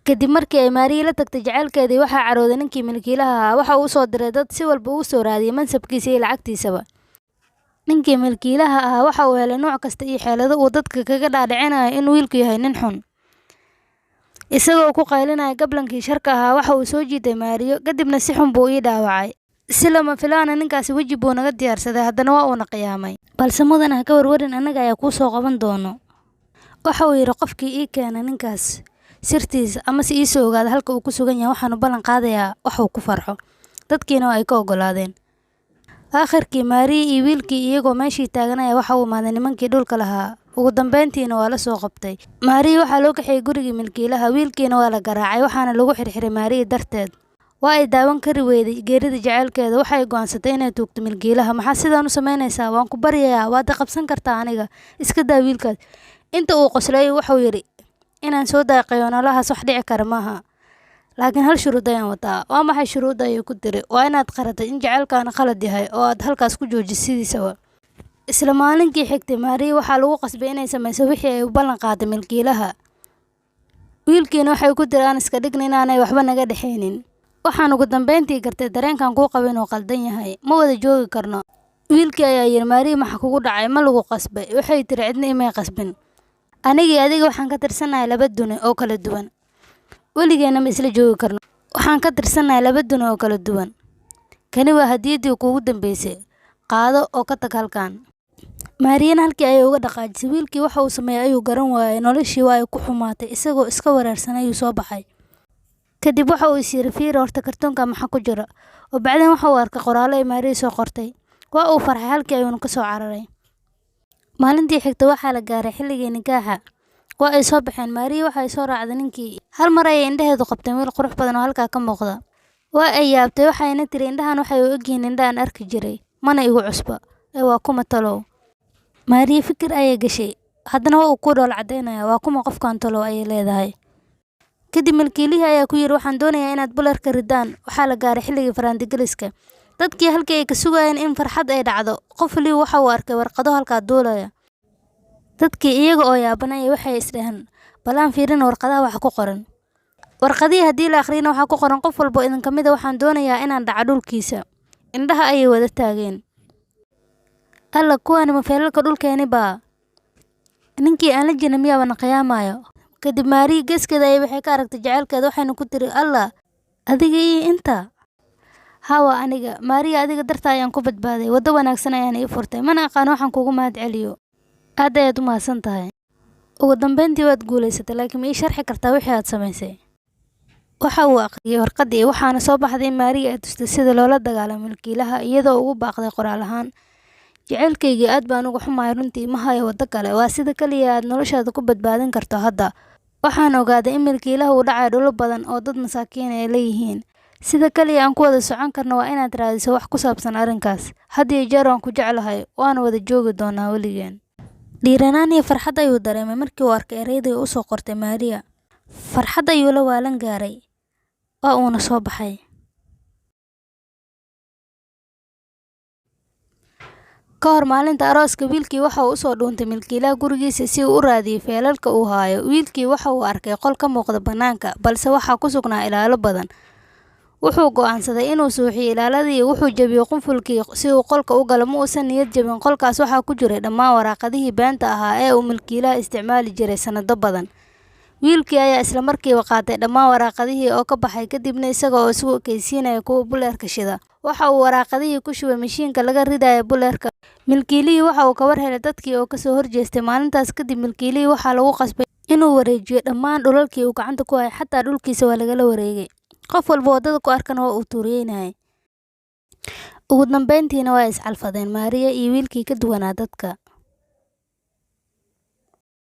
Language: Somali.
Kadib markii ay Maria la tagtay jacaylkeedii, waxaa carooday ninkii milkiilaha ahaa. Waxa uu u soo diray dad si walba ugu soo raadiyay mansabkiisa iyo lacagtiisaba. Ninkii milkiilaha ahaa waxa uu helay nooc kasta iyo xeelado uu dadka kaga dhaadhicinayo in wiilku yahay nin xun. Isagoo ku qaylinaya gablankii sharka ahaa, waxa uu soo jiitay Maria, kadibna si xun buu ii dhaawacay. Si lama filaan ah ninkaasi weji buu naga diyaarsaday, haddana waa uuna qiyaamay. Balse mudan ha ka warwarin, annaga ayaa kuu soo qaban doono. Waxa uu yidhi qofkii ii keena ninkaas sirtiisa ama si ii soo ogaada halka uu ku sugan yahay, waxaan u ballan qaadayaa wax uu ku farxo. Dadkiina waa ay ka oggolaadeen. Aakhirkii Maria iyo wiilkii iyagoo meeshii taagan ayaa waxa uu imaaday nimankii dhulka lahaa. Ugu dambeyntiina waa la soo qabtay. Maria waxaa loo kaxeeyay gurigii milkiilaha, wiilkiina waa la garaacay, waxaana lagu xirxiray Maria darteed. Waa ay daawan kari weyday geerida jacaylkeeda, waxay go'aansatay inay tuugto milkiilaha. Maxaa sidaan u samaynaysaa? Waan ku baryayaa, waad i qabsan kartaa aniga. Iska daa wiilkaas. Inta uu qoslay wuxuu yidhi, inaan soo daaqayo nolohaas wax dhici kara maaha. Laakiin hal shuruud ayaan wataa. Waa maxay shuruudda ayuu ku tiri? Waa inaad qaratay in jacaylkaana khalad yahay oo aad halkaas ku joojiso sidiisaba. Isla maalinkii xigtay, Maria waxaa lagu qasbay inay samayso wixii ay u ballan qaaday milkiilaha. Wiilkiina waxay ku tiri aan iska dhigno inaanay waxba naga dhexaynin. Waxaan ugu dambeyntii gartay dareenkan kuu qabo inuu qaldan yahay. Ma wada joogi karno. Wiilkii ayaa yidhi, Maria maxaa kugu dhacay? Ma lagu qasbay? Waxay tiri cidna imay qasbin. Aniga iyo adiga waxaan ka tirsanahay laba duni oo kala duwan. Weligeena ma isla joogi karno. Waxaan ka tirsanahay laba duni oo kala duwan. Kani waa hadiyaddii kuugu dambeysay. Qaado oo ka tag halkan. Mariana halkii ayay uga dhaqaajisay. Wiilkii waxa uu sameeyay ayuu garan waayay. Noloshii waa ay ku xumaatay. Isagoo iska wareersan ayuu soo baxay. Kadib waxa uu is yiri, fiiri horta kartoonka maxaa ku jira. Oo bacdeen waxa uu arkay qoraallo ay Maria soo qortay. Waa uu farxay, halkii ayuuna ka soo cararay. Maalintii xigtay waxaa la gaaray xilligii nikaaxa. Waa ay soo baxeen. Maria waxa ay soo raacday ninkii. Hal mar ayay indhaheedu qabteen wiil qurux badan oo halkaa ka muuqda. Waa ay yaabtay, waxayna tiri indhahan waxay u egyihiin indha aan arki jiray. Mana igu cusba. Ee waa kuma talow. Maria fikir ayay gashay. Haddana waa uu ku dhool cadeynaya. Waa kuma qofkan talow ayay leedahay. Kadib milkiilihii ayaa ku yiri waxaan doonayaa inaad bularka ridaan. Waxaa la gaaray xilligii faraantigeliska. Dadkii halkii ay ka sugayeen in farxad ay dhacdo, qof waliba waxa uu arkay warqado halkaa duulaya. Dadkii iyaga oo yaabanaya waxay isdhaheen, bal aan fiirino warqadaha waxa ku qoran. Warqadihii haddii la akhriyana waxaa ku qoran qof walba oo idin ka mid ah waxaan doonayaa inaan dhaco dhulkiisa. Indhaha ayay wada taageen. Alla kuwani ma feelalka dhulkeeni baa? Ninkii aan la jirin miyaaba na qiyaamayo? Kadib Maria geeskeeda ayay waxay ka aragtay jacaylkeeda, waxayna ku tiri Alla, adiga iyo inta. Haa waa aniga. Maria adiga dartaa ayaan ku badbaaday. Waddo wanaagsan ayaan ii furtay. Mana aqaan waxaan kugu mahad celiyo. Aad ayaad u mahadsan tahay. Ugu dambeyntii waad guulaysatay, laakiin ma ii sharxi kartaa wixii aad samaysay? Waxa uu akhriyay warqaddii, waxaana soo baxday in Maria ay tustay sida loola dagaalamo milkiilaha, iyadoo ugu baaqday qoraal ahaan. Jacaylkaygii aad baan uga xumahay runtii, ma hayo waddo kale. Waa sida kaliya aad noloshaada ku badbaadin karto hadda. Waxaan ogaaday in milkiilaha uu dhacayo dhulal badan oo dad masaakiin ay leeyihiin. Sida kaliya aan ku wada socon karno waa inaad raadiso wax ku saabsan arrinkaas. Had iyo jeer waan ku jeclahay, waana wada joogi doonaa weligeen. Dhiiranaan iyo farxad ayuu dareemay markii uu arkay ereyadii uu soo qortay Maria. Farxad ayuu la waalan gaaray. Waa uuna soo baxay. Ka hor maalinta arooska, wiilkii waxa uu u soo dhuuntay milkiilaha gurigiisa si uu u raadiyo feelalka uu hayo. Wiilkii waxa uu arkay qol ka muuqda bannaanka, balse waxaa ku sugnaa ilaalo badan. Wuxuu go'aansaday inuu suuxiyo ilaaladii, wuxuu jabiyay qufulkii si uu qolka u galo. Ma uusan niyad jabin, qolkaas waxaa ku jiray dhammaan waraaqadihii beenta ahaa ee uu milkiilaha isticmaali jiray sanado badan. Wiilkii ayaa isla markiiba qaatay dhammaan waraaqadihii oo ka baxay, kadibna isaga oo isugu ekaysiinaya kuwa buleerka shida. Waxa uu waraaqadihii ku shubay mishiinka laga ridayo buleerka. Milkiilihii waxa uu ka war helay dadkii oo ka soo horjeestay. Maalintaas kadib milkiilihii waxaa lagu qasbay inuu wareejiyo dhammaan dhulalkii uu gacanta ku hayay, xataa dhulkiisa waa lagala wareegay. Qof walba waddada ku arkana waa uu tuuriyeynayay. Ugu dambeyntiina waa is calfadeen Maria iyo wiilkii ka duwanaa dadka.